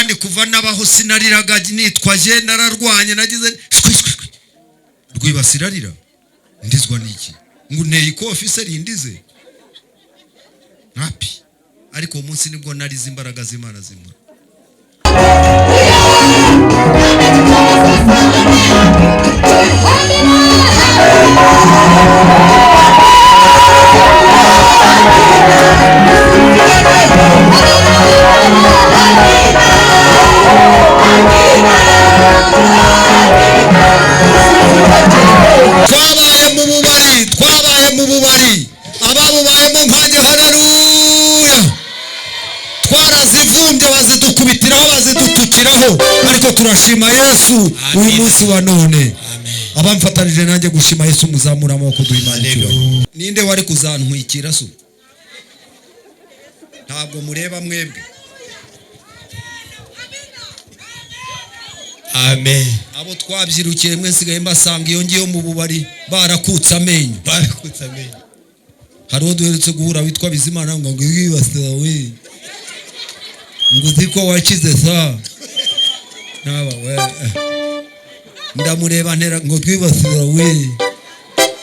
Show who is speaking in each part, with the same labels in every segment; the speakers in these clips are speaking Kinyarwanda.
Speaker 1: Kandi kuva nabaho sinariraga, nitwaje nararwanye, nagize shwi shwi shwi. Rwibasira arira, ndizwa n'iki? Ngo unteye ikofi se rindize nkapi? Ariko uwo munsi nibwo narize, imbaraga z'Imana zimura. Twabaye mu bubari, twabaye mu bubari, ababubayemo nkanjye, haleluya! Twarazivumbye, bazidukubitiraho, bazidutukiraho, ariko turashima Yesu uyu munsi wa none. Abamfatanije nanjye gushima Yesu, muzamura amaboko, duha Imana icyubahiro. Ninde wari kuzantwikira so? Ntabwo mureba mwebwe.
Speaker 2: Amen.
Speaker 1: Abo twabyirukiye mwe, nsigaye mbasanga iyo ngiyo mu bubari barakutse amenyo.
Speaker 2: Barakutse amenyo.
Speaker 1: Hari uwo duherutse guhura witwa Bizimana, ngo wibasira we, ngo uzi ko wakize sa naba we. Ndamureba ntera ngo twibasira we,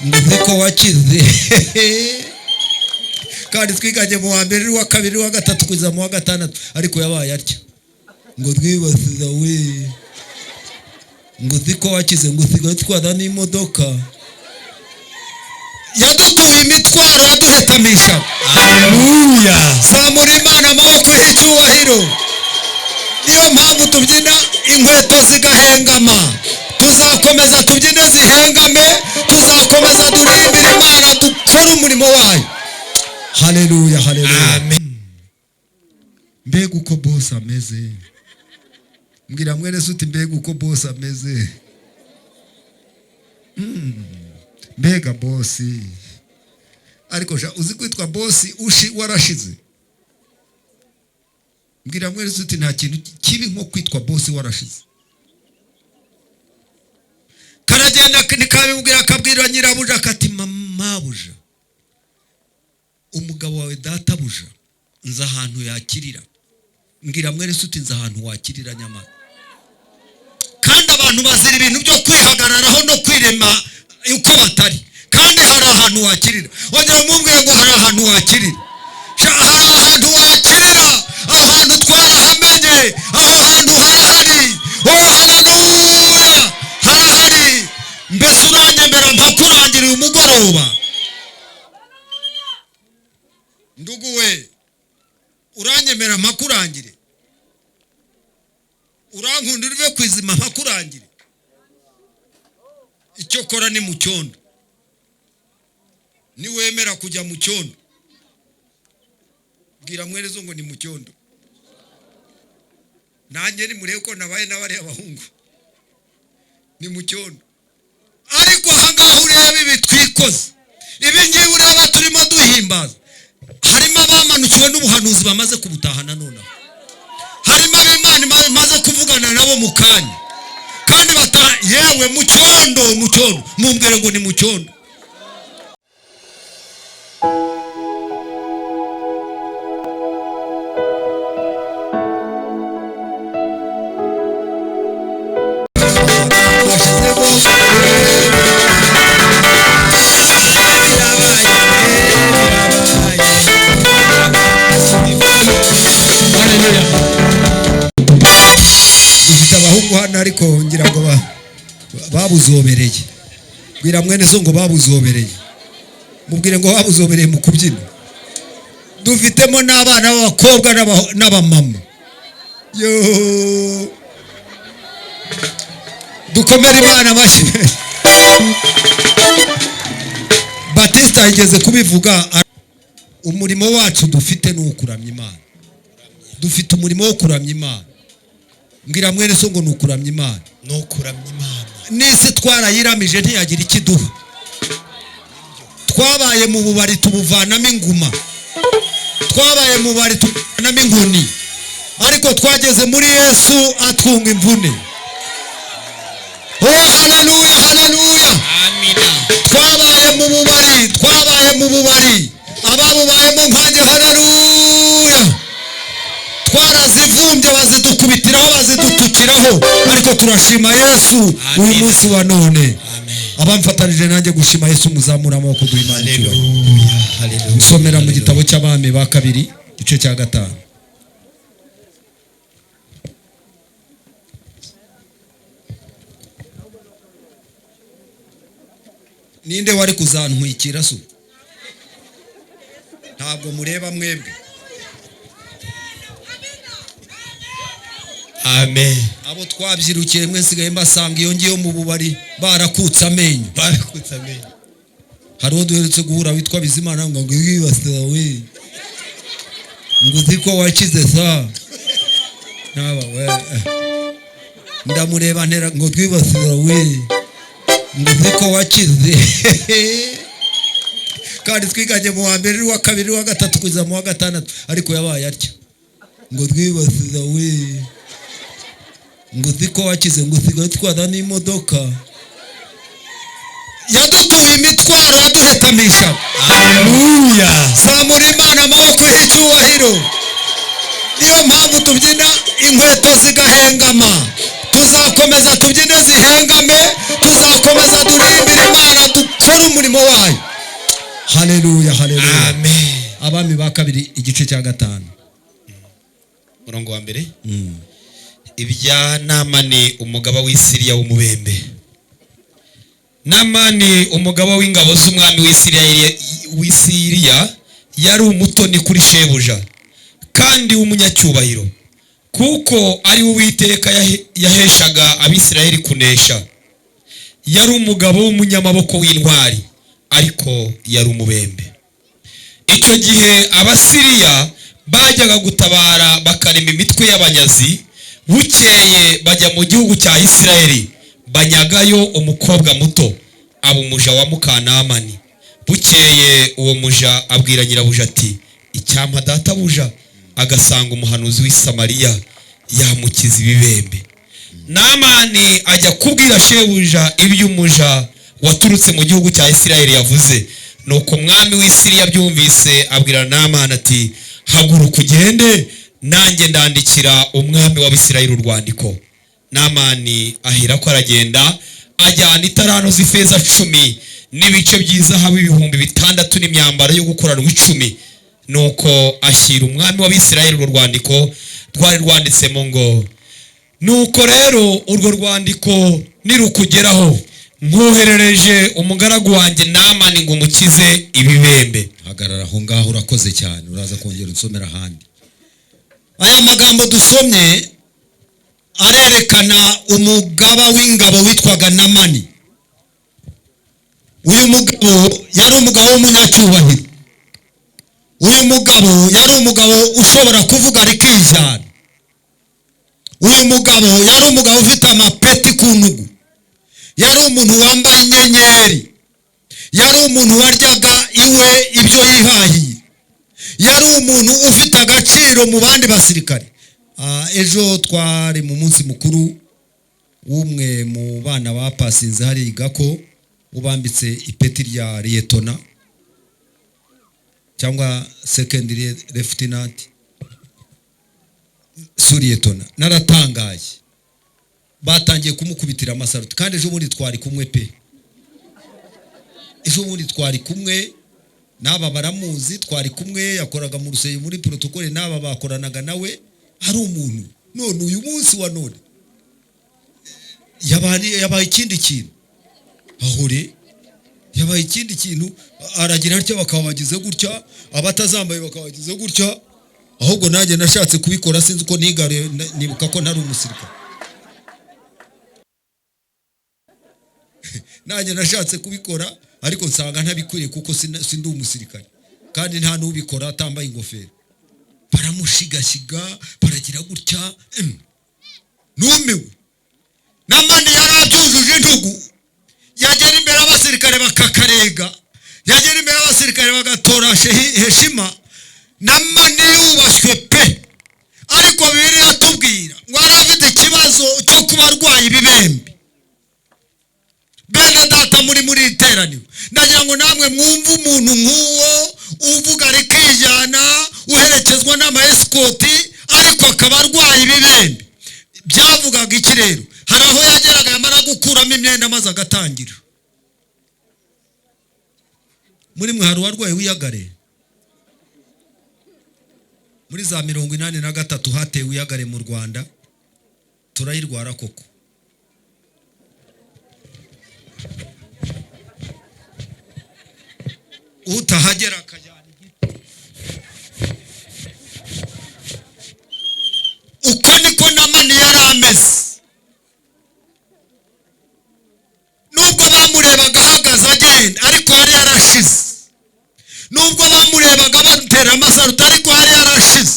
Speaker 1: ngo uzi ko wakize, kandi twiganye mu wa mbere, uwa kabiri, uwa gatatu, kugeza mu wa gatandatu, ariko yabaye atya ngo twibasira we, ngo uzi ko wakize, ngo usigaye utwara n'imodoka. Yadutuye imitwaro yaduhetamisha.
Speaker 2: Haleluya.
Speaker 1: Zamura Imana amaboko y'icyubahiro. Niyo mpamvu tubyina inkweto zigahengama. Tuzakomeza tubyine zihengame, tuzakomeza duririmbire Imana, dukore umurimo wayo. Haleluya, haleluya!
Speaker 2: Amen.
Speaker 1: Mbega uko bosi ameze! Mbwira mwene se uti: "Mbega uko bosi ameze! Mbega bosi!" Ariko sha, uzi kwitwa bosi ushi warashize? Mbwira mwene se uti: "Nta kintu kibi nko kwitwa bosi warashize." Karagenda ntikabimubwira, akabwira nyirabuja kati: "Mama buja, umugabo wawe databuja nzi ahantu yakirira." Mbwira mwene se uti: "Nzi ahantu wakirira." Nyamara kandi abantu bazira ibintu byo kwihagararaho no kwirema uko batari, kandi hari ahantu wakirira. Ongera umubwire ngo hari ahantu wakirira. Sha, hari ahantu wakirira, aho hantu twarahamenye, aho hantu harahari. Oh, haleluya, harahari! Mbese uranyemera mpakurangira uyu mugoroba? Ndugu we, uranyemera mpakurangire? Urankunda uve ku izima mpakurangire? Icyo kora ni mu cyondo. Niwemera kujya mu cyondo, bwira mwerezo ngo ni mu cyondo. Nanjye nimurebe ko nabaye n'abariya abahungu, ni mu cyondo. Ariko ahangaha ureba ibi twikoze, ibi ngibi ureba turimo duhimbaza, harimo abamanukiwe n'ubuhanuzi bamaze kubutahana nonaha, harimo ab'Imana imaze kuvugana nabo mu kanya, kandi bata yewe mu cyondo, mu cyondo. Mumbwire ngo ni mu cyondo. Dufite abahungu hano, ariko ngira ngo babuzobereye. Bwira mwene so ngo babuzobereye, mubwire ngo babuzobereye mu kubyina. Dufitemo n'abana b'abakobwa n'abamama. Yo, dukomere Imana amashyi. Batista yigeze kubivuga, umurimo wacu dufite ni uwo kuramya Imana. Dufite umurimo wo kuramya Imana. Mbwira mwene so ngo ni ukuramya Imana.
Speaker 2: Ni ukuramya Imana.
Speaker 1: N'isi twarayiramije, ntiyagira icyo iduha. Twabaye mu bubari, tubuvanamo inguma. Twabaye mu bubari, tubuvanamo inkoni, ariko twageze muri Yesu atwunga imvune. Oh, haleluya, haleluya!
Speaker 2: Amina.
Speaker 1: Twabaye mu bubari, twabaye mu bubari, ababubayemo nkanjye, haleluya! Twarazivumbye, bazidukubitiraho. Bitubaho, ariko turashima Yesu uyu
Speaker 2: Amen.
Speaker 1: munsi wa none.
Speaker 2: Amen.
Speaker 1: Abamfatanije nanjye gushima Yesu, muzamura amaboko duha Imana icyubahiro.
Speaker 2: Haleluya. Haleluya.
Speaker 1: Nsomera mu gitabo cy'Abami ba kabiri, igice cya 5. Ninde wari kuzantwikira so? Ntabwo mureba mwebwe.
Speaker 2: Amen.
Speaker 1: Abo twabyirukiye mwe nsigaye mbasanga iyo ngiyo mu bubari barakutse amenyo.
Speaker 2: Barakutse amenyo.
Speaker 1: Hari uwo duherutse guhura witwa Bizimana, ngo wibasira we, ngo uzi ko wakize sa naba we. Ndamureba ntera ngo twibasira we, ngo uzi ko wakize. Kandi twiganye mu wa mbere, uwa kabiri, uwa gatatu kugeza mu wa gatandatu, ariko yabaye atya ngo twibasira we, ngo uzi ko wakize, ngo usigaye utwara n'imodoka. Yadutuye imitwaro yaduhetamisha.
Speaker 2: Haleluya.
Speaker 1: Zamura Imana amaboko y'icyubahiro. Niyo mpamvu tubyina inkweto zigahengama. Tuzakomeza tubyine zihengame, tuzakomeza duririmbire Imana, dukore umurimo wayo. Haleluya, haleluya.
Speaker 2: Amen.
Speaker 1: Abami ba kabiri, igice cya 5.
Speaker 2: Murongo wa mbere. Ibya Namani umugaba w'Isiriya w'umubembe. Namani umugaba w'ingabo z'umwami w'Isiriya yari umutoni kuri shebuja kandi w'umunyacyubahiro, kuko ari we Uwiteka yaheshaga Abisirayeli kunesha. Yari umugabo w'umunyamaboko w'intwari, ariko yari umubembe. Icyo gihe Abasiriya bajyaga gutabara bakarema imitwe y'abanyazi. Bukeye bajya mu gihugu cya Isirayeli, banyagayo umukobwa muto, aba umuja wa muka Namani. Bukeye uwo muja abwira nyirabuja ati: icyampa databuja agasanga umuhanuzi w'i Samariya, yamukiza ibibembe. Namani ajya kubwira shebuja iby'umuja waturutse mu gihugu cya Isirayeli yavuze. Nuko umwami w'i Siriya abyumvise abwira Namani ati: haguruka ugende, nanjye ndandikira umwami w'Abisirayeli urwandiko. Namani ahera ko aragenda, ajyana itarano z'ifeza 10 n'ibice by'izahabu 6000 n'imyambaro yo gukoranwa 10. Nuko ashyira umwami w'Abisirayeli urwo rwandiko rwari rwanditsemo ngo: nuko rero urwo rwandiko nirukugeraho, nkoherereje umugaragu wanjye Namani ngo umukize ibibembe.
Speaker 1: Hagarara aho ngaho, urakoze cyane, uraza kongera unsomera ahandi. Aya magambo dusomye arerekana umugaba w'ingabo witwaga Namani. Uyu mugabo yari umugabo w'umunyacyubahiro. Uyu mugabo yari umugabo ushobora kuvuga rikijyana. Uyu mugabo yari umugabo ufite amapeti ku ntugu. Yari umuntu wambaye inyenyeri. Yari umuntu waryaga iwe ibyo yihahiye. Yari umuntu ufite agaciro mu bandi basirikare. Ejo twari mu munsi mukuru w'umwe mu bana bapasinze hari gako, ubambitse ipeti rya liyetona cyangwa second lieutenant, suriyetona. Naratangaye, batangiye kumukubitira amasaruti. Kandi ejo bundi twari kumwe pe, ejo bundi twari kumwe n'aba baramuzi, twari kumwe, yakoraga mu rusengero muri protocole, n'aba bakoranaga nawe, ari umuntu. None uyu munsi wa none yabaye ikindi kintu. Ahore yabaye ikindi kintu, aragira atya bakabagize gutya, abatazambaye bakabagize gutya. Ahubwo nanjye nashatse kubikora, sinzi uko nigaruye, nibuka ko ntari umusirikare. Nanjye nashatse kubikora, ariko nsanga ntabikwiriye kuko sindi umusirikare, kandi nta n'ubikora atambaye ingofero. Baramushigashiga, baragira gutya, numiwe. Namani yarabyujuje intugu, yagera imbere y'abasirikare bakakarega, yagera imbere y'abasirikare bagatora heshima. Namani yubashywe pe, ariko Bibiliya iratubwira ngo yari afite ikibazo cyo kuba arwaye ibibembe. Bene data muri iteraniro, ndagira ngo namwe mwumve umuntu nk'uwo uvuga rikijyana, uherekezwa n'ama esikoti, ariko akaba arwaye ibibembe. Byavuye Byavugaga iki rero? Hari aho yageraga yamara gukuramo imyenda maze agatangira. Muri mwe hari uwarwaye wiyagare? Muri za 83 hatewe iyagare mu Rwanda, turayirwara koko. Utahagera akajyana igiti. Uko niko Namani yari ameze. Nubwo bamurebaga ahagaze agenda, ariko yari yarashize. Nubwo bamurebaga batera amasaruta, ariko yari yarashize.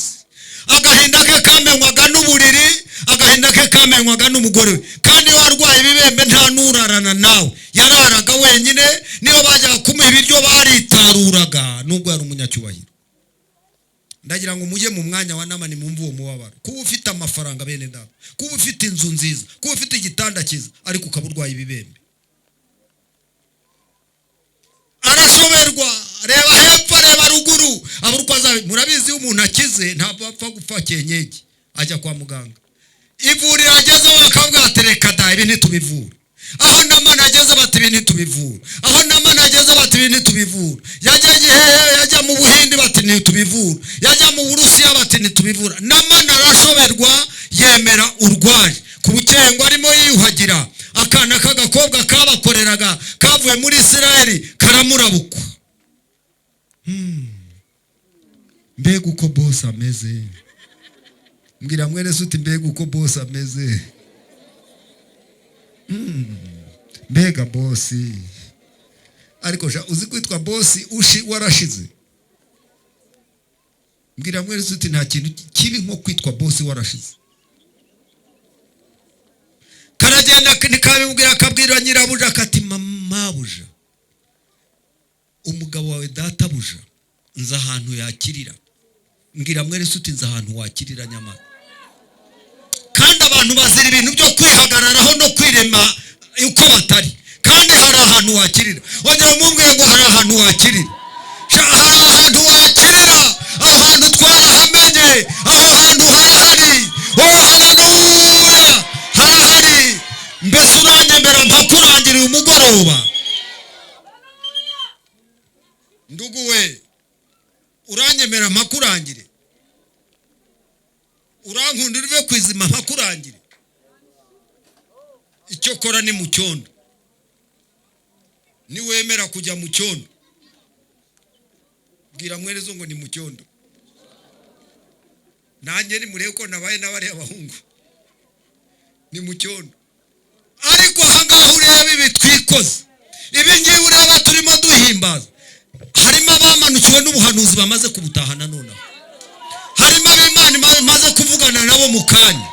Speaker 1: Agahinda ke kamenywaga n'uburiri, agahinda ke kamenywaga n'umugore we. Kandi iyo warwaye ibibembe nta n'urarana nawe, yararaga wenyine. Niyo bajyaga kumuha ibiryo baritaruraga, nubwo yari umunyacyubahiro. Ndagira ngo mujye mu mwanya wa Namani mwumve uwo mubabaro. Kuba ufite amafaranga bene data, kuba ufite inzu nziza, kuba ufite igitanda cyiza, ariko ukaba urwaye ibibembe. Arashoberwa, reba hepfo, reba ruguru, abura uko azaba. Murabizi iyo umuntu akize ntabwo apfa gupfa kenyege, ajya kwa muganga. Ivuriro agezeho bakavuga bati reka da, ibi ntitubivura. Aho Namani ageze bati ibi ntitubivura. Aho Namani ageze bati ibi ntitubivura. Yajya hehe? Yajya mu Buhindi bati ntitubivura. Yajya mu Burusiya bati ntitubivura. Namani arashoberwa, yemera urwaje. Ku bukengo arimo yiyuhagira, akana k'agakobwa kabakoreraga kavuye muri Isirayeli karamurabukwa. Mbega uko boss ameze. Mbwira mwene se uti mbega uko boss ameze. Mbega boss. Ariko sha uzi kwitwa boss ushi warashize. Mbwira mwene se uti nta kintu kibi nko kwitwa boss warashize. Karagenda ntikabimubwira, akabwira nyirabuja kati mama buja, umugabo wawe databuja nzi ahantu yakirira. Mbwira mwene se uti nzi ahantu wakirira nyamara. Kandi abantu bazira ibintu byo kwihagararaho no kwirema uko batari. Kandi hari ahantu wakirira. Ongera umubwire ngo hari ahantu wakirira. Hari ahantu wakirira, aho hantu twarahamenye, aho hantu harahari. Oh haleluya, harahari. Mbese uranyemera mpakurangira uyu mugoroba? Ndugu we, uranyemera mpakurangire? Urankunda uve ku izima mpakurangire? Icyo kora ni mu cyondo. Niwemera kujya mu cyondo, bwira mwene zo ngo ni mu cyondo. Nanjye nimurebe ko nabaye n'abariya abahungu, ni mu cyondo. Ariko aha ngaha ureba ibi twikoze, ibi ngibi ureba turimo duhimbaza, harimo abamanukiwe n'ubuhanuzi bamaze kubutahana nonaha. Harimo ab'Imana imaze kuvugana nabo mu kanya,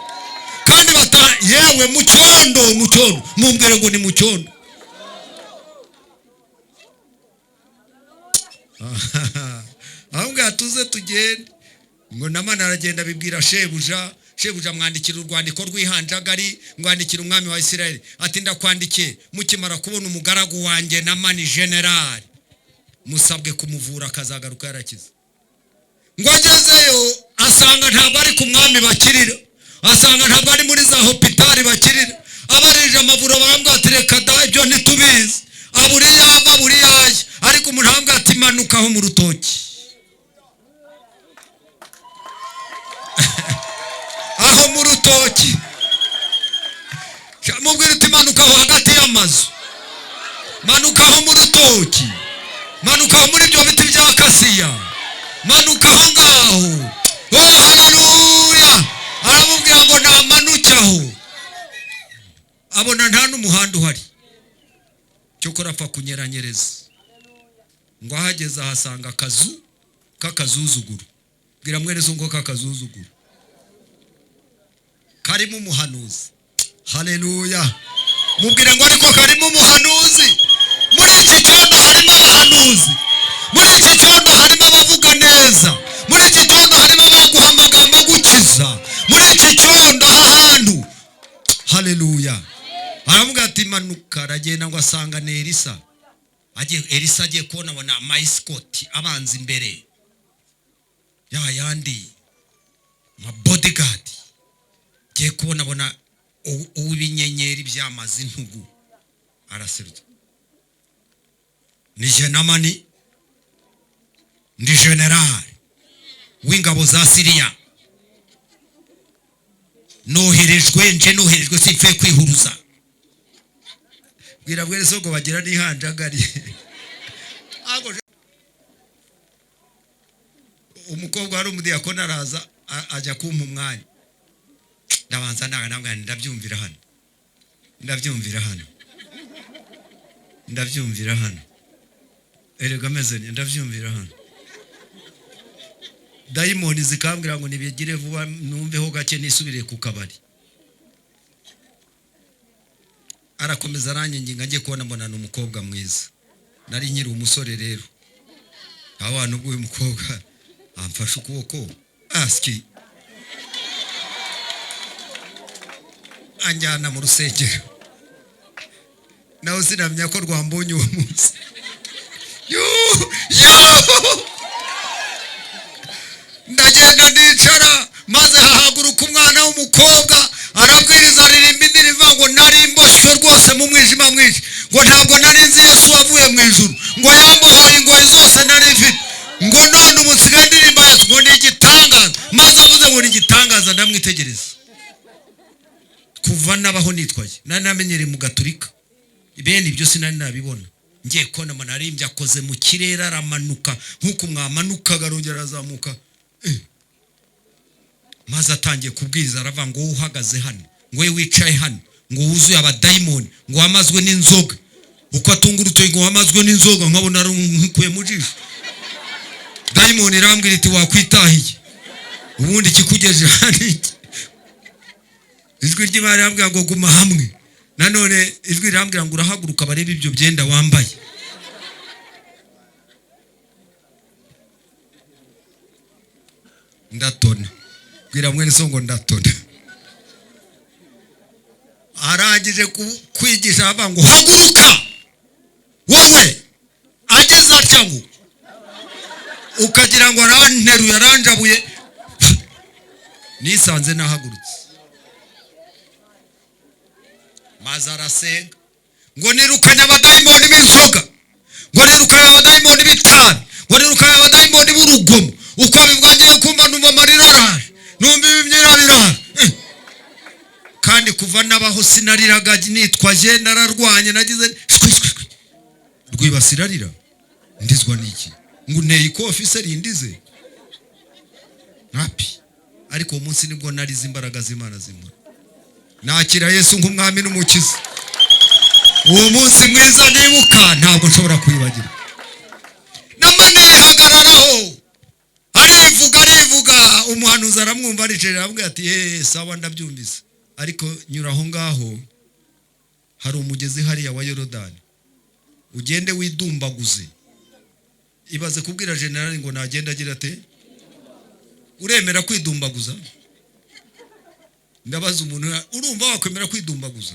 Speaker 1: kandi bata yewe mu cyondo, mu cyondo, mumbwire ngo ni mu cyondo. Aho ngaha tuze tugende. Ngo Namani aragenda abibwira shebuja. Shebuja amwandikira urwandiko rw'ihanjagari, ngwandikira umwami wa Isirayeli ati ndakwandikiye mukimara kubona umugaragu wanjye Namani generali, musabwe kumuvura akazagaruka yarakize. Ngo agezeyo asanga ntabwo ari ku mwami bakirira, asanga ntabwo ari muri za hopitali bakirira. Abarije amavuriro barambwira ati reka da, ibyo ntitubizi. Aburi yava, aburi yaje, ariko umuntu arambwira ati manuka aho mu rutoki. Aho mu rutoki. Mubwira uti manuka aho hagati y'amazu, manuka aho mu rutoki, manuka aho muri ibyo biti bya kasiya, manuka aho ngaho. Oh haleluya! Aramubwira ngo namanuke aho, abona nta n'umuhanda uhari, cyokora apfa kunyeranyereza. Ngo ahageze ahasanga akazu k'akazuzuguru. Bwira mwene so ngo k'akazuzuguru karimo umuhanuzi. Haleluya! Mubwire ngo ariko karimo umuhanuzi. Muri iki cyondo harimo abahanuzi, muri iki cyondo harimo abavuga neza, muri iki cyondo harimo abaguha amagambo agukiza, muri iki cyondo aha hantu. Haleluya! Aravuga ati manuka. Aragenda ngo asanga ni Elisa. Elisa agiye kubona abona amayisikoti abanza imbere ya yandi ma bodyguard. Agiye kubona abona Uw'ibinyenyeri byamaze intugu araserutse. Ni Jenamani, ndi generali w'ingabo za Siriya, noherejwe, nje noherejwe, simfuye kwihuruza. Bwira bwere soko bagira n'ihanjagari. Umukobwa wari umudiyakoni araza, ajya kumpa umwanya, ndabanza nanga, nambwira, ndabyumvira hano, ndabyumvira hano, ndabyumvira hano, erega ameze, ndabyumvira hano. Dayimoni zikambwira ngo nibigire vuba, numveho gake nisubire ku kabari. Arakomeza aranginga, ngiye kubona mbona ni umukobwa mwiza. Nari nkiri umusore rero, aho nubwo uyu mukobwa amfashe ukuboko, asiki anjyana mu rusengero, nawe sinamenya ko rwambonye uwo munsi. Ndagenda ndicara, maze hahaguruka umwana w'umukobwa arabwiriza, aririmba indirimbo ngo nari mboshywe rwose mu mwijima mwinshi, ngo ntabwo nari nzi Yesu wavuye mu ijuru, ngo yambohoye ingoyi zose nari mfite, ngo none ubu nsigaye ndirimba Yesu, ngo ni igitangaza. Maze avuze ngo ni igitangaza, ndamwitegereza. Kuva nabaho nitwaye, nari namenyereye mu gaturika, bene ibyo sinari nabibona. Ngiye kubona mbona aririmbye, akoze mu kirere, aramanuka nk'uko mwamanukaga, arongera arazamuka. Maze atangiye kubwiriza, aravuga ngo wowe uhagaze hano, ngo wowe wicaye hano, ngo wuzuye abadayimoni, ngo wamazwe n'inzoga, uko atunga urutoki, ngo wamazwe n'inzoga, nkabona nkukuye mu jisho. Dayimoni irambwira iti wakwitahiye ubundi ikikugeje hano iki. Ijwi ry'Imana rirambwira ngo guma hamwe. Nanone ijwi rirambwira ngo urahaguruka barebe ibyo byenda wambaye. Ndatona, bwira mwene so ngo ndatona. Arangije kwigisha avuga ngo haguruka wowe, ageze atya ngo ukagira ngo aranteruye aranjabuye, nisanze nahagurutse. Maze arasenga ngo nirukanye abadayimoni b'inzoga, ngo nirukanye abadayimoni b'itabi, ngo nirukanye abadayimoni b'urugomo. Uko abivuga ngiye kumva numva amarira araje, numva ibimyira biraje. Kandi kuva nabaho sinariraga, nitwaje nararwanye, nagize shwi shwi shwi. Rwibasira arira, ndizwa n'iki? Ngo nteye ikofi se rindize nkapi? Ariko uwo munsi nibwo narize imbaraga z'Imana zimura, nakira Yesu nk'umwami n'umukiza. Uwo munsi mwiza nibuka ntabwo nshobora kwibagirwa. Namani yihagararaho arivuga arivuga, umuhanuzi aramwumva, aricara, aramubwira ati sawa ndabyumvise, ariko nyura aho ngaho hari umugezi hariya wa Yorodani, ugende widumbaguze. Ibaze kubwira generali ngo nagenda agira ate? Uremera kwidumbaguza? Ndabaza umuntu, urumva wakwemera kwidumbaguza?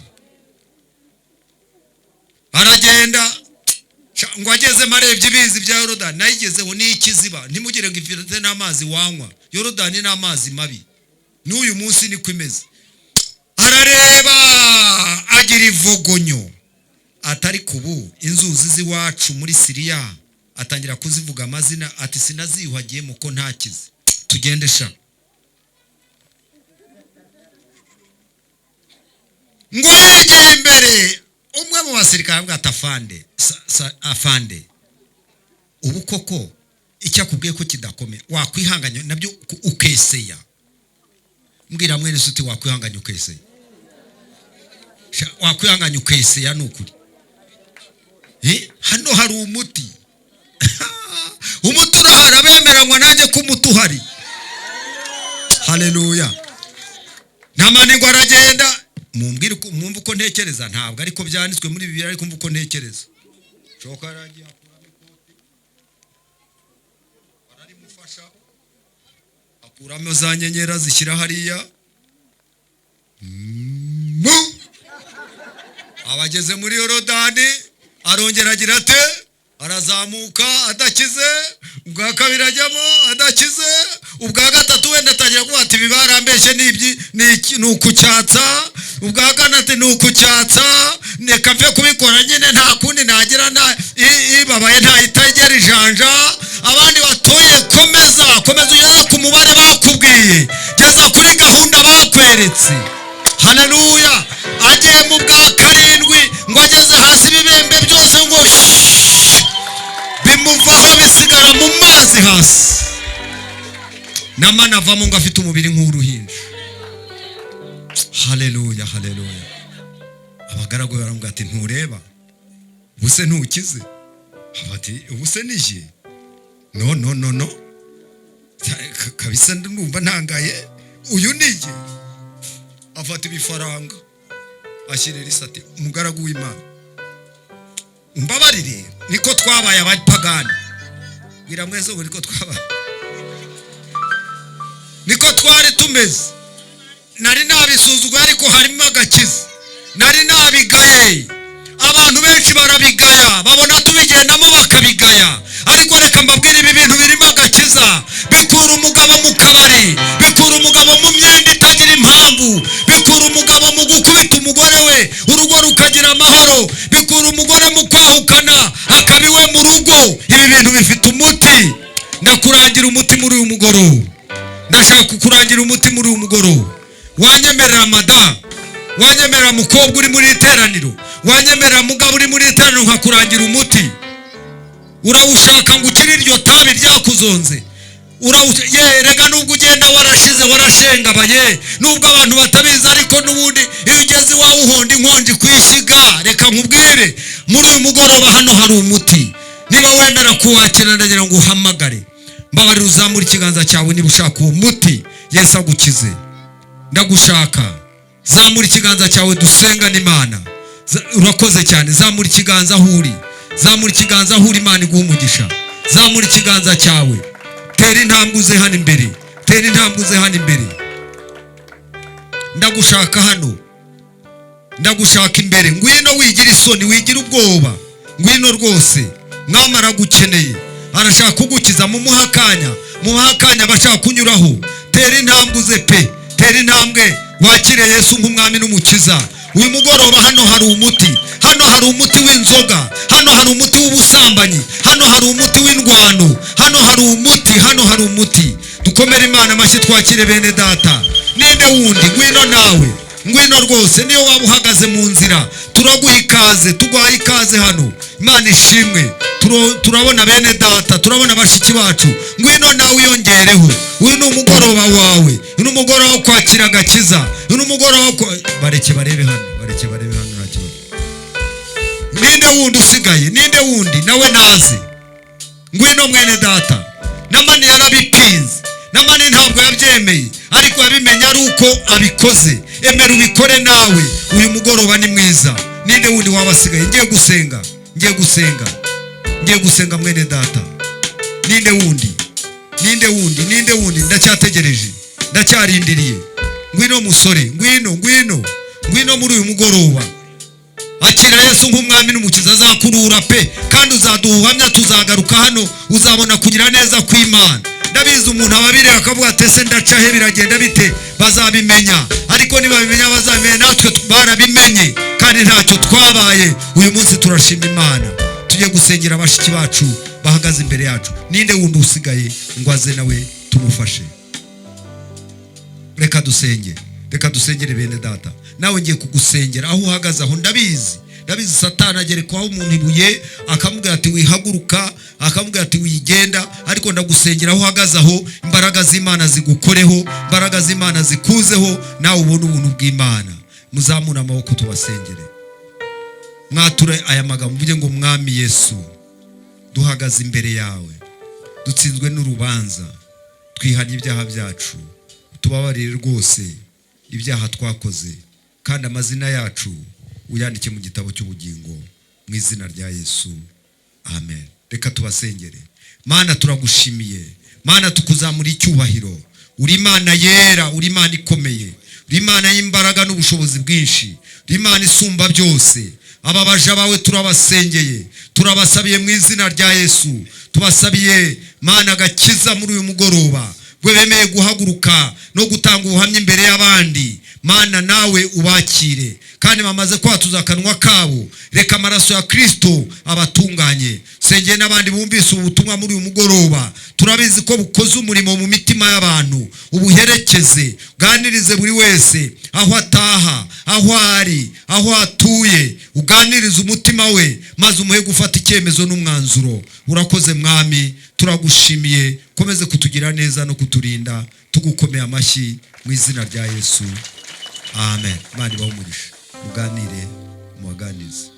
Speaker 1: Aragenda ngo agezemo arebye ibizi bya Yorodani, nayigezeho ni ikiziba, ntimugire ngo ifite n'amazi wanywa. Yorodani ni amazi mabi, n'uyu munsi niko imeze. Arareba agira ivogonyo, atari kubu inzuzi z'iwacu muri Siriya, atangira kuzivuga amazina, ati sinaziyuhagiyemo ko ntakize, tugende sha. Ngo yegeye imbere umwe mu basirikare avuga ati afande, afande, ubu koko icyo akubwiye ko kidakomeye wakwihanganya nabyo ukeseya. Mbwira mwene se uti wakwihanganya ukeseya, wakwihanganya ukeseya ni ukuri. Hano hari umuti, umuti urahari, abemeranywa nanjye ko umuti uhari. Haleluya. Namani ngo aragenda, mumbwire uko mwumva uko ntekereza, ntabwo ariko byanditswe muri Bibiliya, ariko umva uko ntekereza. Shoka yaragiye akuramo ikoti, bararimufasha, akuramo za nyenyeri azishyira hariya. Abageze muri Yorodani arongera agira ate? Arazamuka adakize, ubwa kabiri ajyamo adakize, ubwa gatatu wenda atangira kuvuga ati ibi barambeshye ni ukucyatsa, Ubwa kane ati: "Ni ukucyatsa, reka mfe kubikora nyine, nta kundi nagira, nta ibabaye ntahita ijanja." Abandi batoye: "Komeza, komeza ugeze ku mubare bakubwiye, geza kuri gahunda bakweretse." Haleluya! Agiye mu bwa karindwi, ngo ageze hasi, ibibembe byose ngo bimuvaho, bisigara mu mazi hasi. Namani avamo ngo afite umubiri nk'uruhinja. Haleluya, haleluya! Abagaragu baramubwira ati: "Ntureba ubuse ntukize?" Ati: "Ubuse nije? No, no, no, no, kabisa ndumva ntangaye, uyu nije." Afata ibifaranga ashyira Elisa, ati: "Umugaragu w'Imana, umbabarire, niko twabaye abapagani." Bwira mwese ngo niko twabaye, niko twari tumeze. Nari nabisuzuguye, ariko harimo agakiza. Nari nabigaye, abantu benshi barabigaya, babona tubigendamo bakabigaya, ariko reka mbabwire, ibi bintu birimo agakiza. Bikura umugabo mu kabari, bikura umugabo mu myenda itagira impamvu, bikura umugabo mu gukubita umugore we, urugo rukagira amahoro, bikura umugore mu kwahukana, akaba iwe mu rugo. Ibi bintu bifite umuti. Ndakurangira umuti muri uyu mugoroba, ndashaka kukurangira umuti muri uyu mugoroba. Wanyemerera madamu, wanyemerera mukobwa uri muri iteraniro, wanyemerera mugabo uri muri iteraniro, nkakurangira umuti? Urawushaka ngo ukire iryo tabi ryakuzonze? Ye rega, nubwo ugenda warashize, warashengabaye, nubwo abantu batabizi, ariko n'ubundi iyo ugeze iwawe uhonda inkonji ku ishyiga. Reka nkubwire, muri uyu mugoroba hano hari umuti. Niba wemera kuwakira, ndagira ngo uhamagare. Mbabarira uzamure ikiganza cyawe niba ushaka uwo muti, Yesu agukize. Ndagushaka, zamura ikiganza cyawe dusengane Imana. Urakoze cyane. Zamura ikiganza aho uri, zamura ikiganza aho uri. Imana iguha umugisha. Zamura ikiganza cyawe, tera intambwe uze hano imbere, tera intambwe uze hano imbere. Ndagushaka hano, ndagushaka imbere. Ngwino, wigira isoni, wigira ubwoba, ngwino rwose. Mwami aragukeneye, arashaka kugukiza. Mumuhe akanya, mumuhe akanya, abashaka kunyuraho. Tera intambwe uze pe, tera intambwe wakire Yesu nk'umwami n'umukiza. Uyu mugoroba hano hari umuti. Hano hari umuti w'inzoga, hano hari umuti w'ubusambanyi, hano hari umuti w'indwano, hano hari umuti, hano hari umuti. Dukomere Imana amashyi, twakire bene data. Ninde wundi? Ngwino nawe, ngwino rwose. Niyo waba uhagaze mu nzira, turaguha ikaze, tuguhaye ikaze hano. Imana ishimwe. Turabona bene data, turabona bashiki bacu. Ngwino nawe wiyongereho. Uyu ni umugoroba wawe, uyu ni umugoroba wo kwakira agakiza, uyu ni umugoroba wo bareke barebe hano, bareke barebe hano, nta kibazo. Ninde wundi usigaye? Ninde wundi? Nawe naze. Ngwino mwene data. Namani yarabipinze, Namani ntabwo yabyemeye, ariko yabimenye ari uko abikoze. Emera ubikore nawe, uyu mugoroba ni mwiza. Ninde wundi waba asigaye? Ngiye gusenga, ngiye gusenga, ngiye gusenga mwene data. Ninde wundi? Ninde wundi? Ninde wundi? Ndacyategereje, ndacyarindiriye. Ngwino musore, ngwino, ngwino, ngwino muri uyu mugoroba. Akira Yesu nk'umwami n'umukiza, azakurura pe, kandi uzaduha ubuhamya. Tuzagaruka hano, uzabona kugira neza kw'Imana. Ndabizi, umuntu aba abireba akavuga ati: "Ese ndaca he? Biragenda bite?" Bazabimenya, ariko nibabimenya bazabimenya, natwe barabimenye kandi ntacyo twabaye. Uyu munsi turashima Imana. Tujye gusengera bashiki bacu bahagaze imbere yacu. Ninde wundi usigaye ngo aze nawe tumufashe? Reka dusenge, reka dusengere bene data. Nawe ngiye kugusengera aho uhagaze aho. Ndabizi, ndabizi, Satani agerekwaho umuntu ibuye, akamubwira ati: "Wihaguruka," akamubwira ati: "Wigenda." Ariko ndagusengera aho uhagaze aho, imbaraga z'Imana zigukoreho, imbaraga z'Imana zikuzeho, nawe ubone ubuntu bw'Imana. Muzamure amaboko tubasengere. Mwature aya magambo, mvuge ngo: "Mwami Yesu, duhagaze imbere yawe, dutsinzwe n'urubanza, twihannye ibyaha byacu. Tubabarire rwose ibyaha twakoze, kandi amazina yacu uyandike mu gitabo cy'ubugingo, mu izina rya Yesu, amen." Reka tubasengere. Mana, turagushimiye. Mana, tukuzamura icyubahiro. Uri Imana yera, uri Imana ikomeye, uri Imana y'imbaraga n'ubushobozi bwinshi, uri Imana isumba byose. Aba baja bawe turabasengeye, turabasabiye mu izina rya Yesu. Tubasabiye, Mana, agakiza muri uyu mugoroba, bwe bemeye guhaguruka no gutanga ubuhamya imbere y'abandi. Mana, nawe ubakire, kandi bamaze kwatuza akanwa kabo, reka amaraso ya Kristo abatunganye. Sengeye n'abandi bumvise ubu butumwa muri uyu mugoroba. Turabizi ko bukoze umurimo mu mitima y'abantu. Ubuherekeze, uganirize buri wese aho ataha, aho ari, aho atuye, uganirize umutima we, maze umuhe gufata icyemezo n'umwanzuro. Urakoze Mwami, turagushimiye. Komeze kutugira neza no kuturinda. Tugukomeye amashyi mu izina rya Yesu, amen. Imana ibahe umugisha. Muganire, mubaganize.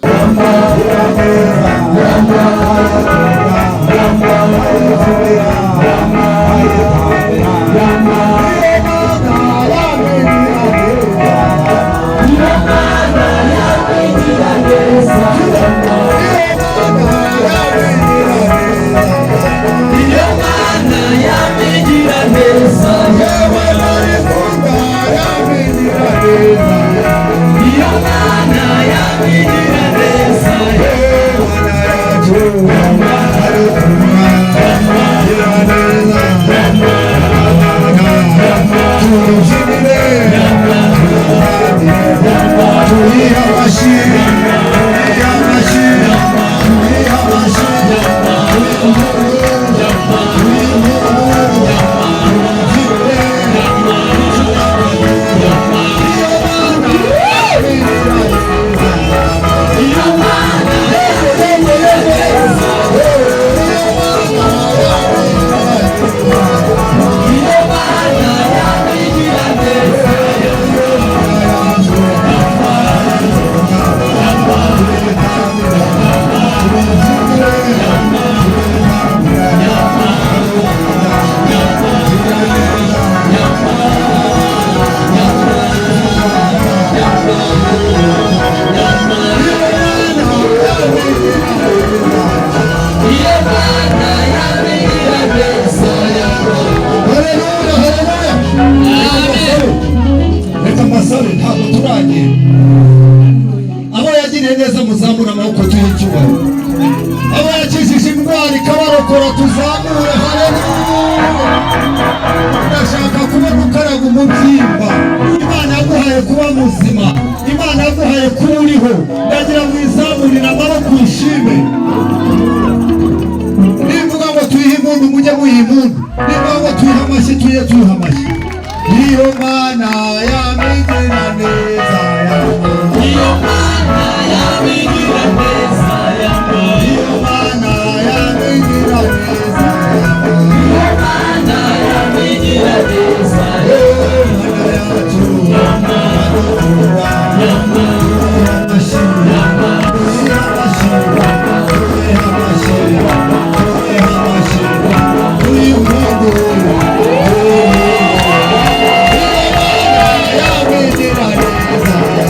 Speaker 3: Haleluya, haleluya. Reka mbasabe, ntabwo turagenda. Abo yagiriye neza muzamure amaboko tuhe icyubahiro. Abo yakijije indwara ikabarokora tuzamure. Haleluya. Ndashaka kubona ukaraga umubyimba. Imana yaguhaye kuba muzima, Imana yaguhaye kuba uriho. Ndagira ngo izamurire amaboko uyishime. Nivuga ngo tuyihe impundu, mujye muyiha impundu. Nivuga ngo tuyihe amashyi, tuye tuyihe amashyi. Iyo Mana yamigira neza yawe. Iyo Mana yamigira neza yawe. Iyo Mana yamigira neza yawe. Iyo Mana yamigira neza yawe. Mana yacu, amashyi, amashyi, amashyi, amashyi, uyu mungu. Yamigira neza yawe.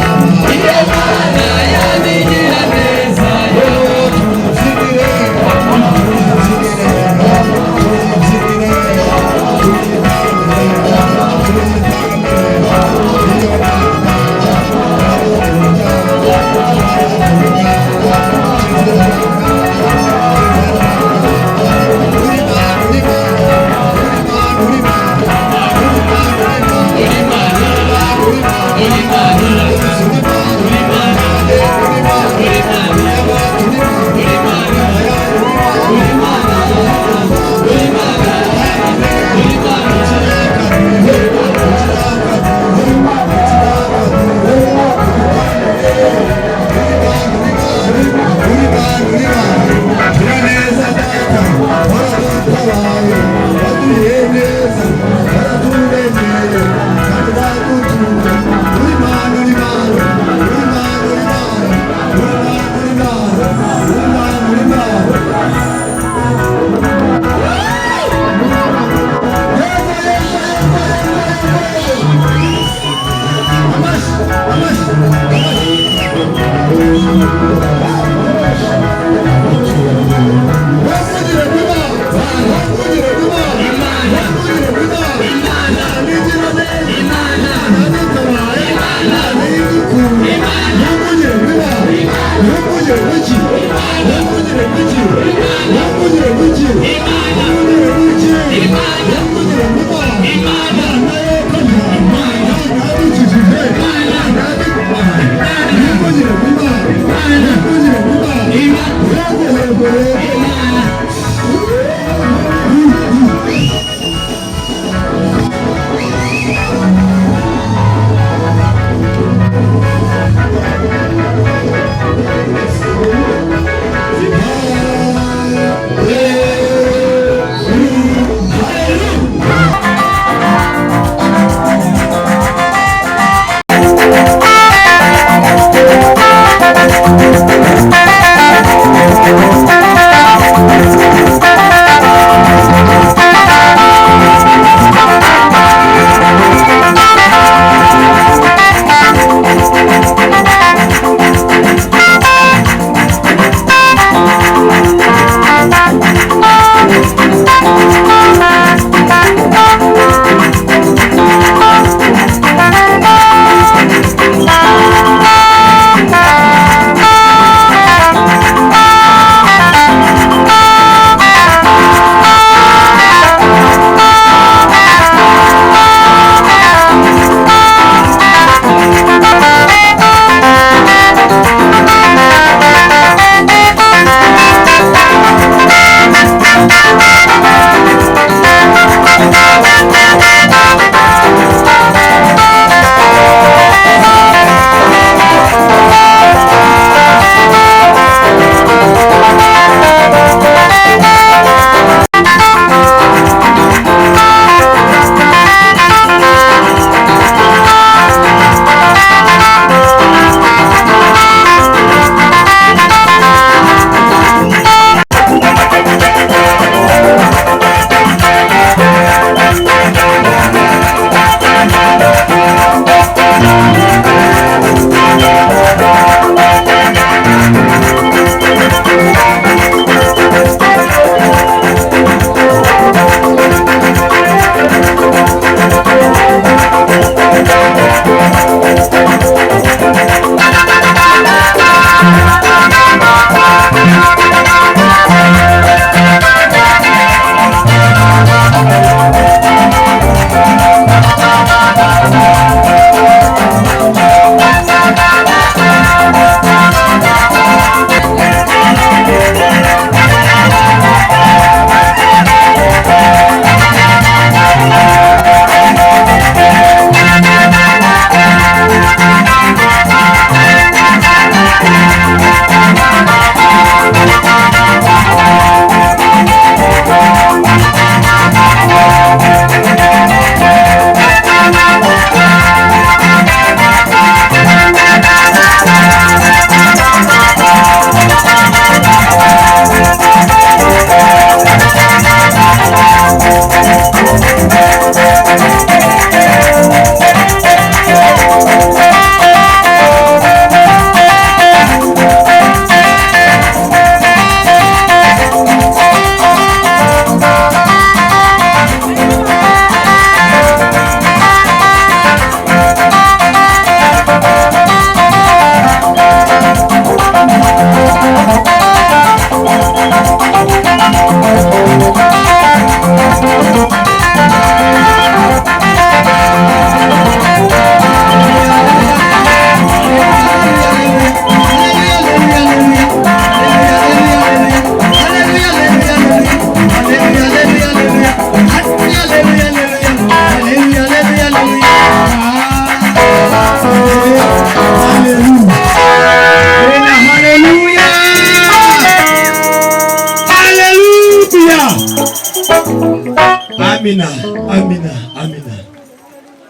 Speaker 4: Amina, amina, amina.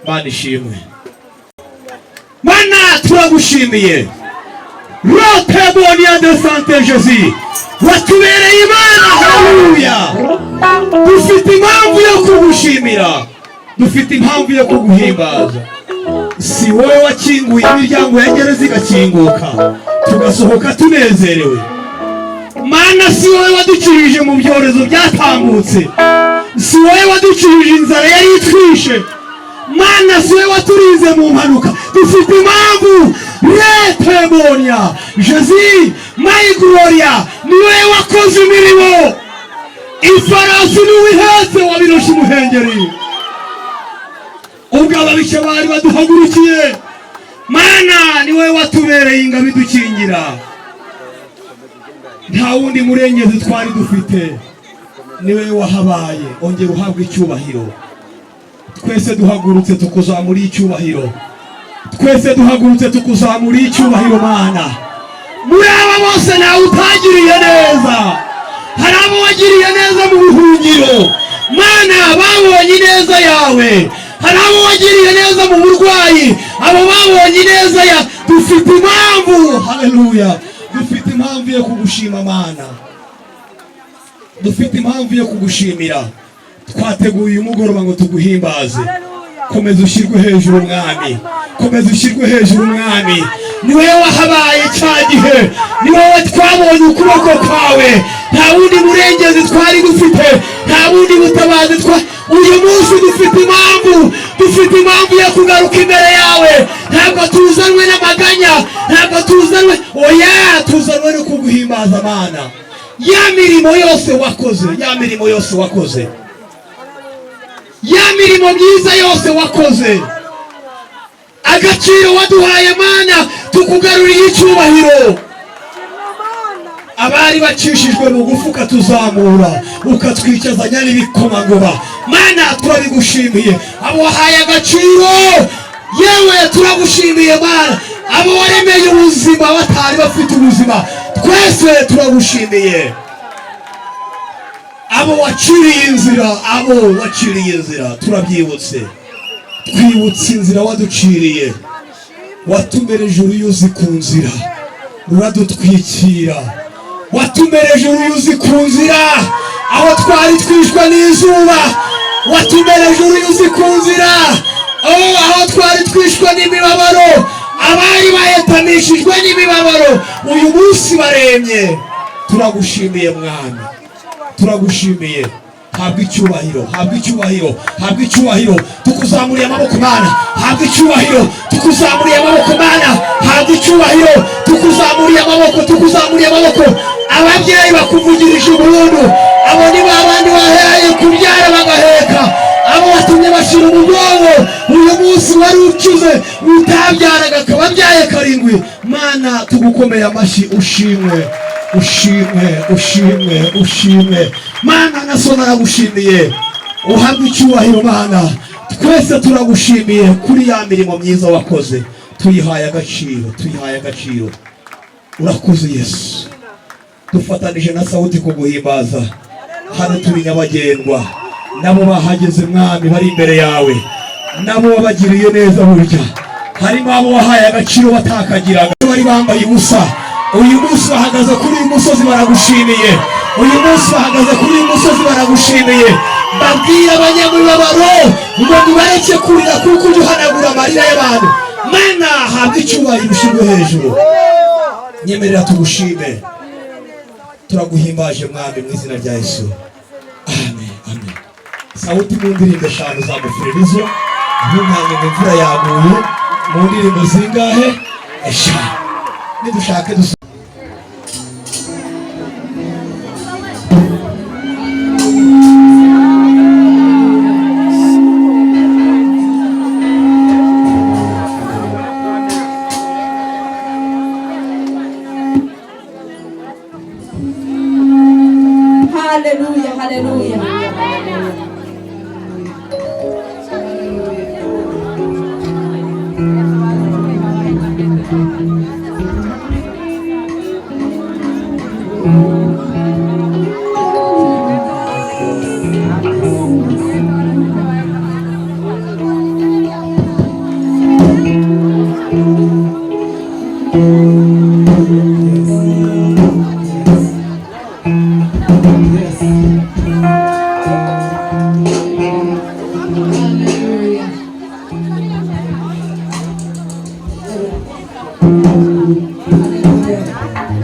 Speaker 4: Mana ishimwe. Mana turagushimiye. Rotebonia de Sante Jésus, watubereye Imana. Haleluya. Dufite impamvu yo kugushimira, dufite impamvu yo kuguhimbaza. Si wowe wakinguye imiryango ya gereza igakinguka tugasohoka tunezerewe? Mana, si wowe wadukirije mu byorezo byatambutse? Si wowe wadukirije inzara yari itwishe? Mana, si wowe waturinze mu mpanuka? Dufite impamvu. Retebonia Jésus, my gloria, ni wowe wakoze imirimo. Ifarasi n'uwihetse wabiroshe umuhengeri ubwo ababisha bari baduhagurukiye. Mana, ni wowe watubereye ingabo idukingira. Nta wundi murengezi twari dufite, ni wowe wahabaye. Ongera uhabwa icyubahiro. Twese duhagurutse tukuzamuriye icyubahiro. Twese duhagurutse tukuzamuriye icyubahiro. Mana, muri aba bose ntawe utagiriye neza. Hari abo wagiriye neza mu buhungiro, Mana, babonye ineza yawe. Hari abo wagiriye neza mu burwayi, abo babonye ineza ya. Dufite impamvu, haleluya, dufite impamvu yo kugushima. Mana, dufite impamvu yo kugushimira. Twateguye uyu mugoroba ngo tuguhimbaze. Komeza ushyirwe hejuru, Mwami. Komeza ushyirwe hejuru, Mwami. Ni wowe wahabaye cya gihe, ni wowe twabonye ukuboko kwawe. Nta wundi murengezi twari dufite, nta bundi butabazi twa. Uyu munsi dufite impamvu, dufite impamvu yo kugaruka imbere yawe. Ntabwo tuzanwe n'amaganya, ntabwo tuzanwe, oya, tuzanwe no kuguhimbaza. Mana, ya mirimo yose wakoze, ya mirimo yose wakoze, ya mirimo myiza yose wakoze, agaciro waduhaye, Mana, tukugaruriye icyubahiro. Abari bacishijwe bugufi ukatuzamura, ukatwicazanya n'ibikomangoma, Mana, turabigushimiye. Abo wahaye agaciro, yewe, turagushimiye. Mana, abo waremeye ubuzima batari bafite ubuzima, twese turagushimiye. Abo waciriye inzira, abo waciriye inzira, turabyibutse. Twibutse inzira waduciriye. Watumereje uruyuzi ku nzira ruradutwikira. Watumereje uruyuzi ku nzira aho twari twishwe n'izuba. Watumereje uruyuzi ku nzira aho twari twishwe n'imibabaro. Abari bahetamishijwe n'imibabaro uyu munsi baremye. Turagushimiye, Mwami, turagushimiye. Habwa icyubahiro, habwa icyubahiro, habwa icyubahiro. Tukuzamuriye amaboko, Mana, habwa icyubahiro. Tukuzamuriye amaboko, Mana, habwa icyubahiro. Tukuzamuriye amaboko, tukuzamuriye amaboko. Ababyeyi bakuvugirije impundu. Abo ni ba bandi wahaye kubyara bagaheka, abo watumye bashira umugongo. Uyu munsi wari ukize, utabyaraga akaba abyaye karindwi. Mana, tugukomeye amashyi. Ushimwe, ushimwe, ushimwe, ushimwe. Mana, na so naragushimiye. Uhabwe icyubahiro. Mana, twese turagushimiye kuri ya mirimo myiza wakoze. Tuyihaye agaciro, tuyihaye agaciro. Urakoze, Yesu. Dufatanije na Sauti kuguhimbaza. Hano turi nyabagendwa, nabo bahageze, Mwami, bari imbere yawe, nabo wabagiriye neza. Burya harimo abo wahaye agaciro batakagiraga, bari bambaye ubusa. Uyu munsi bahagaze kuri uyu musozi baragushimiye. Uyu munsi bahagaze kuri uyu musozi baragushimiye. Babwira abanyamibabaro ngo nibareke kurira, kuko ujya uhanagura amarira y'abantu. Mana, habwa icyubahiro, ushyirwe hejuru. Nyemerera tugushime. Turaguhimbaje, Mwami, mu izina rya Yesu. Amen, amen. Sauti, mu ndirimbo eshanu za mufuririzo. Ntunkange ngo imvura yaguye. Mu ndirimbo zingahe? Eshanu. Nidushake dusa.
Speaker 5: Haleluya, haleluya. Hallelujah.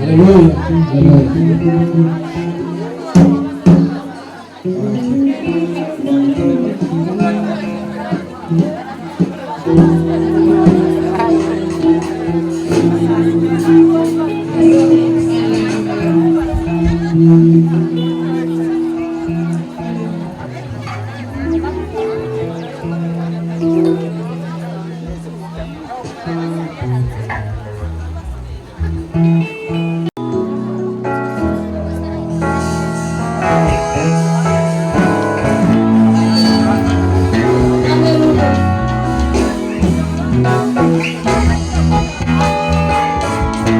Speaker 5: Hallelujah. Hallelujah.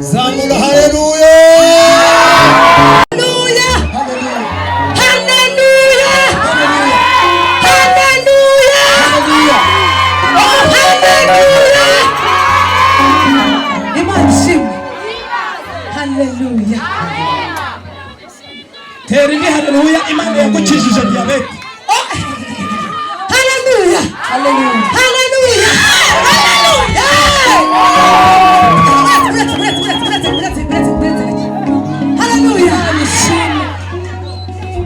Speaker 3: Zamura haleluya.
Speaker 6: Haleluya. Haleluya. Haleluya. Oh, haleluya. Imana ishimwe. Haleluya.
Speaker 4: Tera indi haleluya, Imana yagukijije diyabete.
Speaker 6: Haleluya. Haleluya. Haleluya. Haleluya. Haleluya.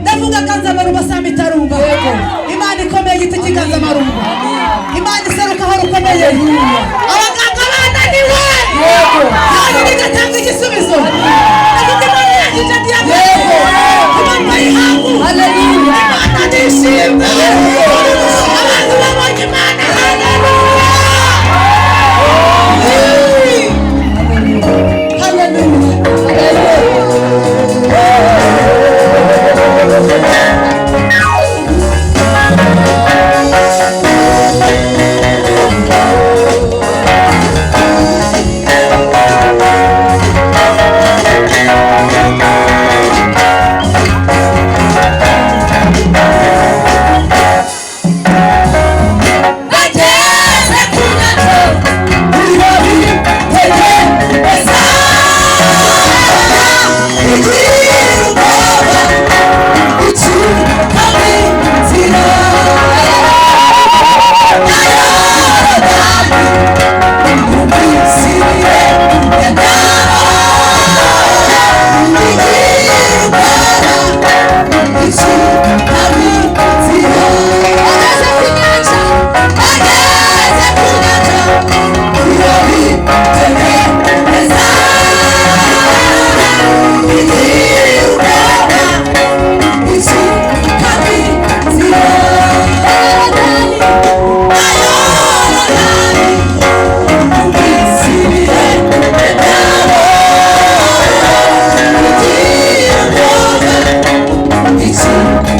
Speaker 6: Ndavuga kanza abantu basamitarura. Abaganga bananiwe, yonyine igatanga igisubizo. Ndavuga Imana yakije diyabete ku manywa y'ihangu. Imana nishimwe, abantu babonye Imana. Haleluya, haleluya. Nageze ku nyanja irabitegereza, igira ubwoba icika inzira ya Yorodani, umwisire igira ubwoba icika inzira. Ageze ku nyanja, ageze ku nyanja irabitegereza, igira ubwoba icika inzira ya Yorodani, umwisire igira ubwoba icika.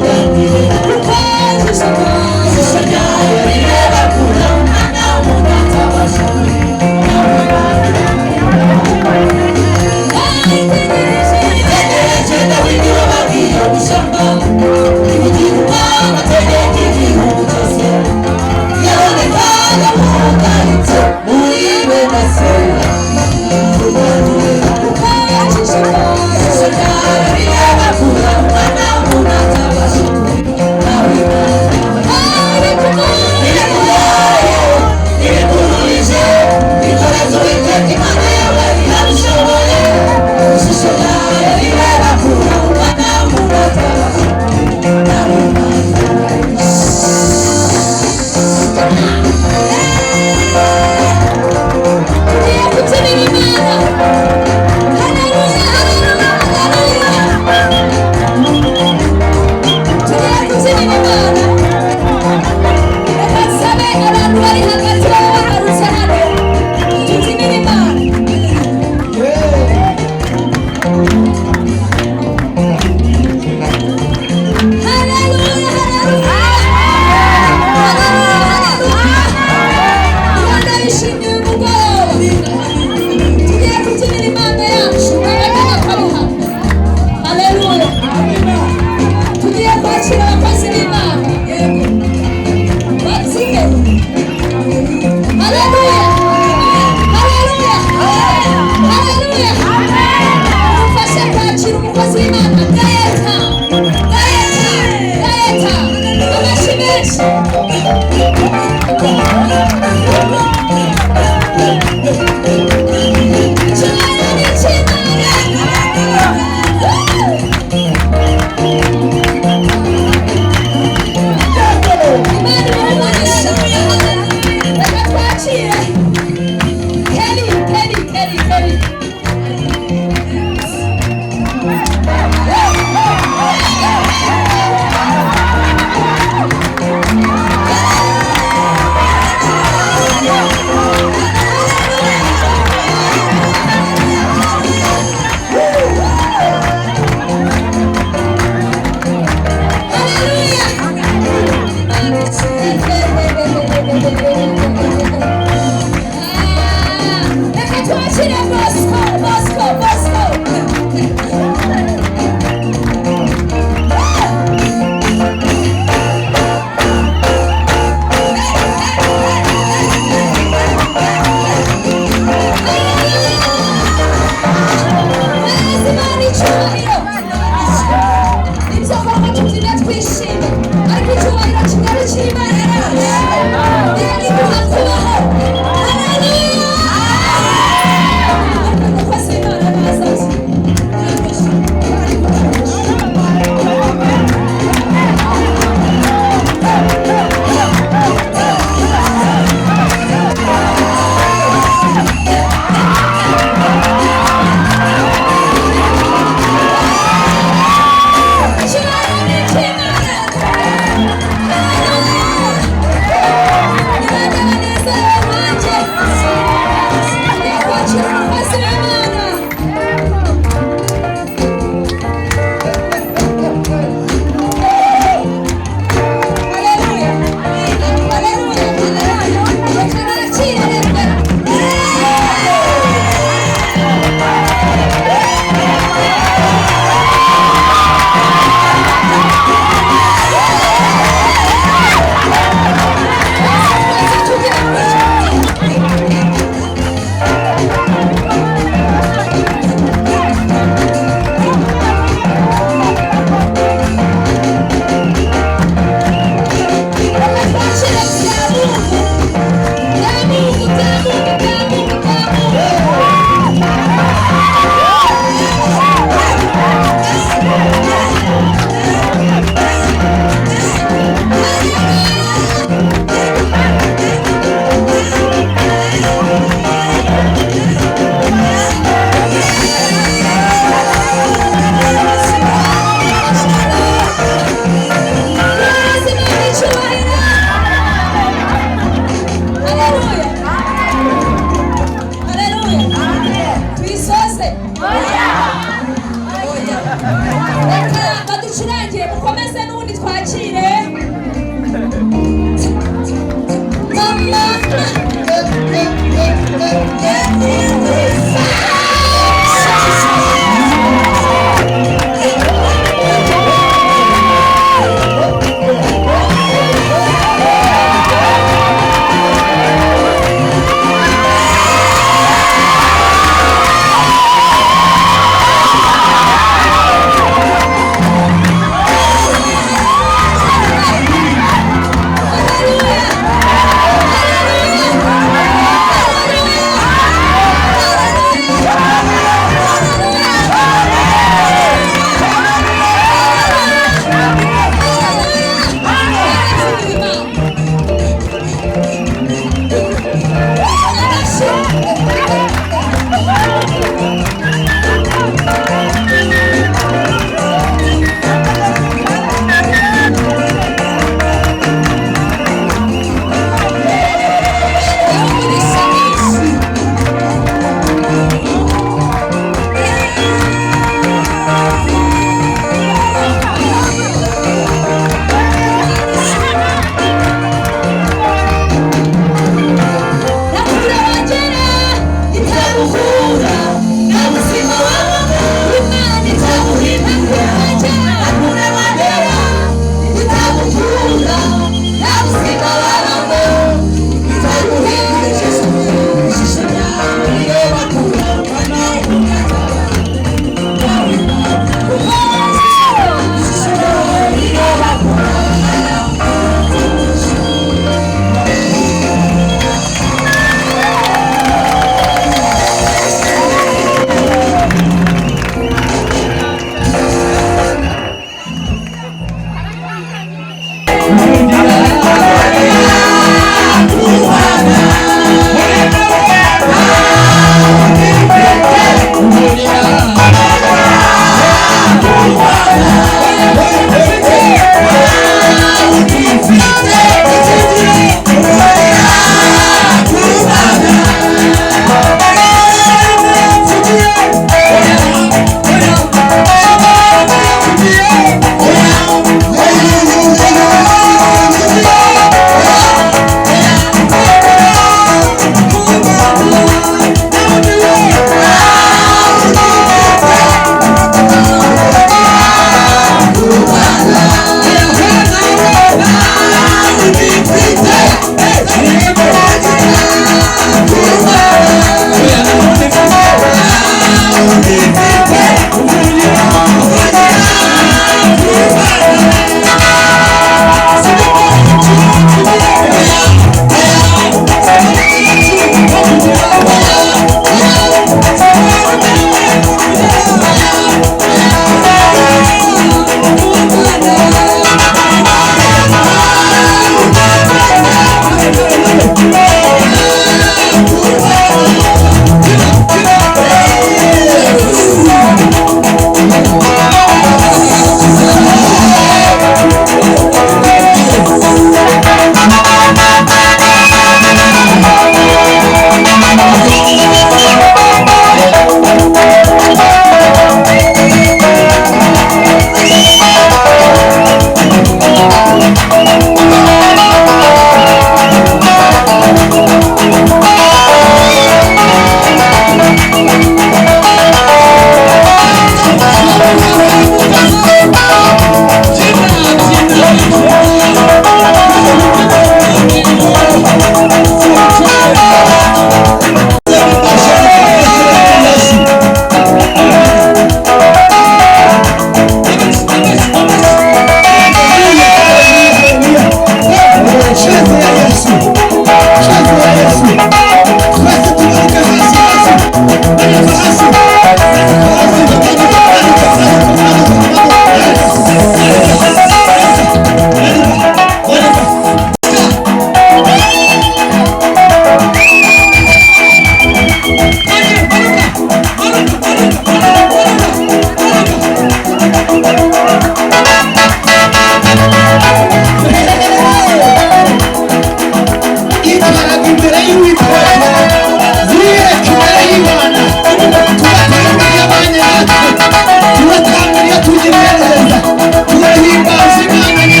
Speaker 3: Turahimbaza Imana nyamana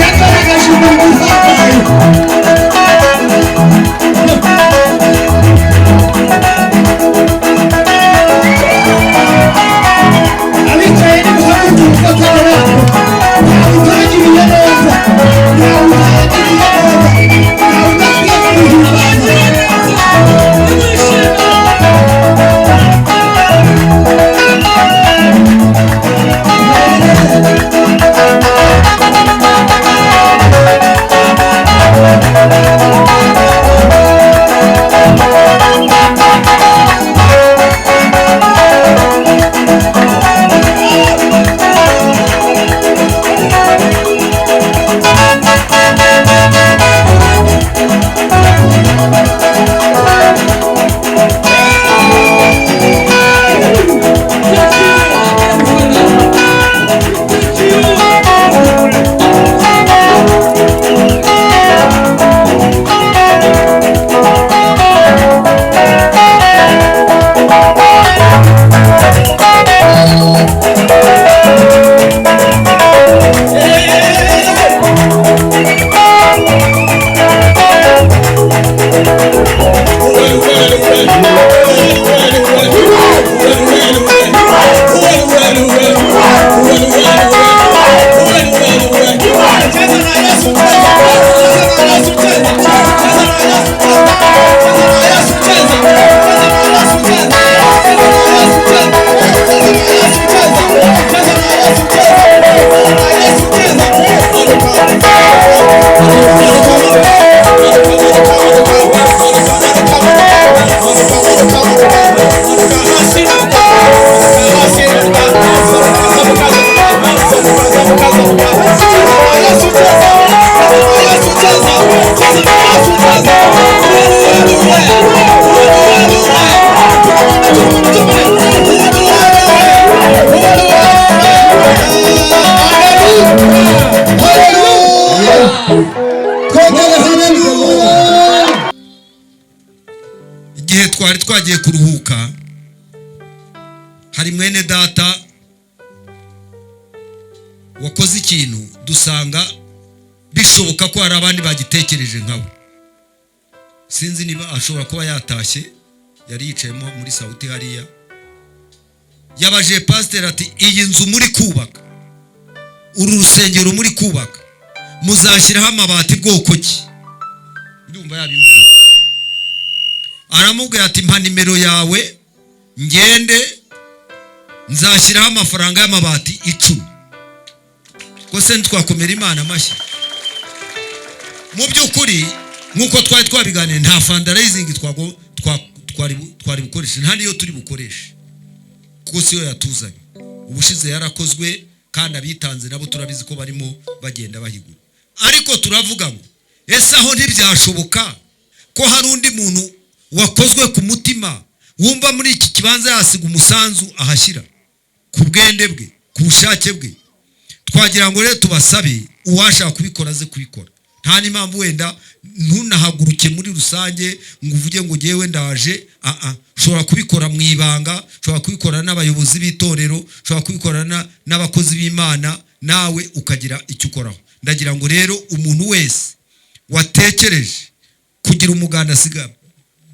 Speaker 3: yagaragaje umurimo uhambaye.
Speaker 1: Twari twagiye kuruhuka, hari mwene data wakoze ikintu, dusanga bishoboka ko hari abandi bagitekereje nkawe. Sinzi niba ashobora kuba yatashye, yari yicayemo muri sawuti hariya. Yabajije pasiteri ati: "Iyi nzu muri kubaka, uru rusengero muri kubaka, muzashyiraho amabati bwoko ki?" Ndumva yabimubwira. Aramubwira ati: "Mpa nimero yawe ngende, nzashyiraho amafaranga y'amabati 10." Ko se ntitwakomera Imana amashyi? Mu by'ukuri, nk'uko twari twabiganiye, nta fundraising twari bukoreshe, nta niyo turi bukoreshe, kuko siyo yatuzanye. Ubushize yarakozwe, kandi abitanze nabo turabizi ko barimo bagenda bahigura. Ariko turavuga ngo: ese aho ntibyashoboka ko hari undi muntu wakozwe ku mutima, wumva muri iki kibanza yasiga umusanzu ahashyira ku bwende bwe, ku bushake bwe? Twagira ngo rero tubasabe, uwashaka kubikora aze kubikora. Nta n'impamvu wenda ntunahaguruke muri rusange ngo uvuge ngo ngewe ndaje. Aa, ushobora kubikora mu ibanga, ushobora kubikora n'abayobozi b'itorero, ushobora kubikora n'abakozi b'Imana, nawe ukagira icyo ukoraho. Ndagira ngo rero umuntu wese watekereje kugira umuganda asiga,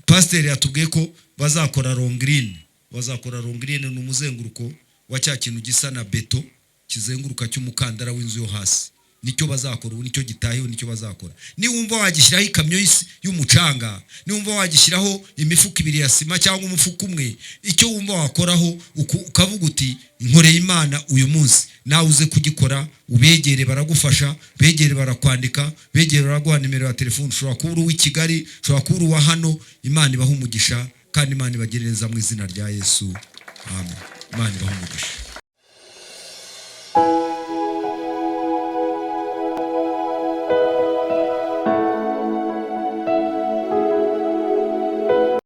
Speaker 1: pasiteri yatubwiye ko bazakora longrine. Bazakora longrine, ni umuzenguruko wa cya kintu gisa na beto kizenguruka cy'umukandara w'inzu yo hasi. Nicyo bazakora ubu, nicyo gitahiwe, nicyo bazakora. Niwumva wagishyiraho ikamyo y'umucanga, niwumva wagishyiraho imifuka ibiri ya sima cyangwa umufuka umwe, icyo wumva wakoraho, ukavuga uti: "Nkoreye Imana uyu munsi", nawe uze kugikora. Ubegere baragufasha, begere barakwandika, begere baraguha nimero ya telefone. Ushobora kuba uri uw'i Kigali, ushobora kuba uri uwa hano. Imana ibaha umugisha kandi Imana ibagire neza mu izina rya Yesu, amen. Imana ibaha umugisha.